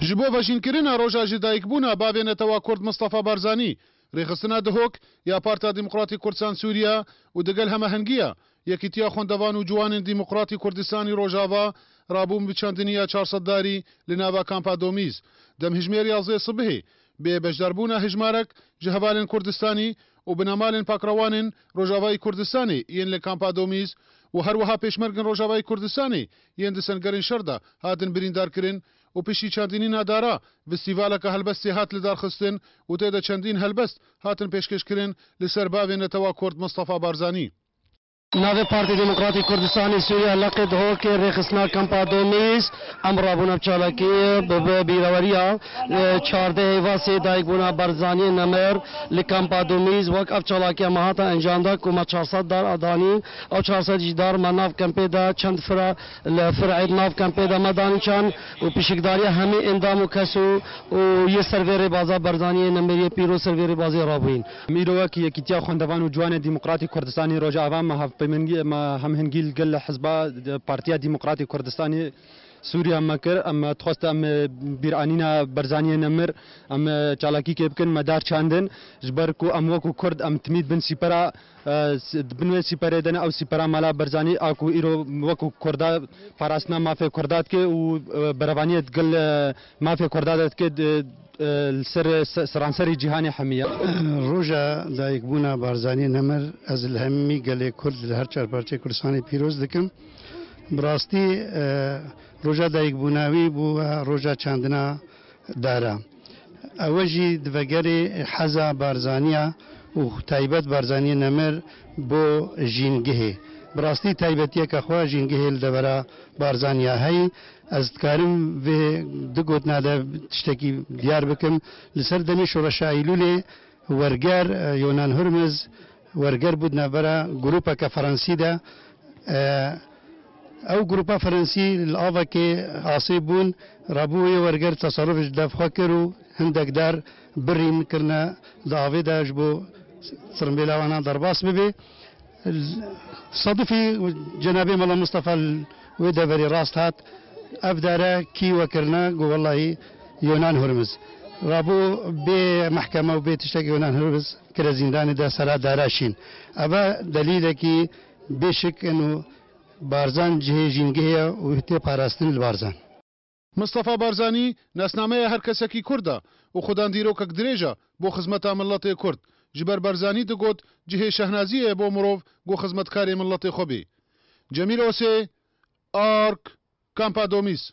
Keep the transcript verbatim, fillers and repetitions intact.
Ji bo vejînkirina roja ji dayikbûna bavê netewa Kurd Mistefa Barzanî, rêxistina Dihok ya Partiya Demokratîk Kurdistan Sûriye û digel hemahengiya Yekîtiya Xwendevan û Ciwanên Demokratî Kurdistanî Rojava rabûn bi çandiniya çar sed darî li nava Kampa Domîz. Demhijmêr yazdeh sibihê bê beşdarbûna hejmarek ji hevalên Kurdistanî û binemalên pakrewanên Rojavayê Kurdistanê yên li Kampa Domîz û her wiha pêşmergên Rojavayê Kurdistanê yên di sengerên şer de hatin birîndarkirin û piştî çandinîna dara festîvaleke helbestê hat lidarxistin û tê de çendîn helbest hatin pêşkêşkirin li ser bavê netewa Kurd Mistefa Barzanî. Navê Partî Demokratîk Kurdistanê Sûriye Leqê Dihokê rêxistina Kampa Domîz, em rabûne bi çalakî bi, bi bîreweriya, e, çardeh Heyvasê dayikbûna Barzaniyê Nemir li Kampa Domîz wek ev çalakiya me hate encam da ku me çar sed dar danî, ew çar sed jî dar me nav kempê de çend fira li fir'ê di nav kempê de me danî çand û pişikdariya hemî endam û kes û, û yê ser vê rêbaza Barzaniyê Nemir yê pîroz ser vê rêbazê rabûyîn. Em îro wek Yekîtiya Xwendevan û Ciwanê Demokratîk Kurdistanê Rojava me hevpeymengî, me hemhengî li gel hizba, Partiya Demokratîk Kurdistanê Sûriye me kir. Em dixwest em bîranîna Barzaniyê Nemir, em çalakîkê bikin, me dar çandin. Ji ber ku em wekû Kurd em timî di bin sîpera, e, s-, di bin wê sîperê de ne, ew sîpera mala Barzanî a ku îro wekû Kurda parastina mafê Kurda dike û, e, berevaniyê digel, e, mafê Kurda de dike, di, e, li ser, se-, seranserî cîhanê hemiye. Roja dayikbûna Barzanî Nemir ez li hemî gelê Kurd li her çar parçeyê Kurdistanê pîroz dikim. Bi rastî, e, roja dayikbûna wî bû, e, roja çandina dara. Ewe jî di vegerê heza Barzaniya û taybet Barzaniyê Nemir bo jîngihê. Bi rastî taybetiyeke xwe jîngihê li devera Barzaniya heyî. Ez dikarim vê du gotina de tiştekî diyar bikim. Li ser demê şoreşa Eylûlê werger, e, Yonan Hurmiz werger bû di navbera grûpeke Fransî de. E, ew grûpa Fransî li avekê asê bûn, rabû wê werger teserruf ji dev xwe kir û hindek dar birîn kirine di avê de ji bo sirimbêla wana derbas bibe. Sedifî cenabê Mela Mistefa li wê deverê rast hat. Ev dare kî we kirine? Got, wellahî Yonan Hurmiz. Rabû bê mehkeme û bê tiştek Yonan Hurmiz kire zîndanê de sera dara şîn. Eve delîlekî bê şik in û Barzan cihê jîngehê ye û tê parastin li Barzan. Mistefa Barzanî nasnameya her kesekî Kurd e û xudan dîrokek dirêj e bo xizmeta miletê Kurd. Ji ber Barzanî digot, cihê şehnaziyê ye bo mirov ku xizmetkarê miletê xwe bê. Cemîl Osê, Ark, Kampa Domîz.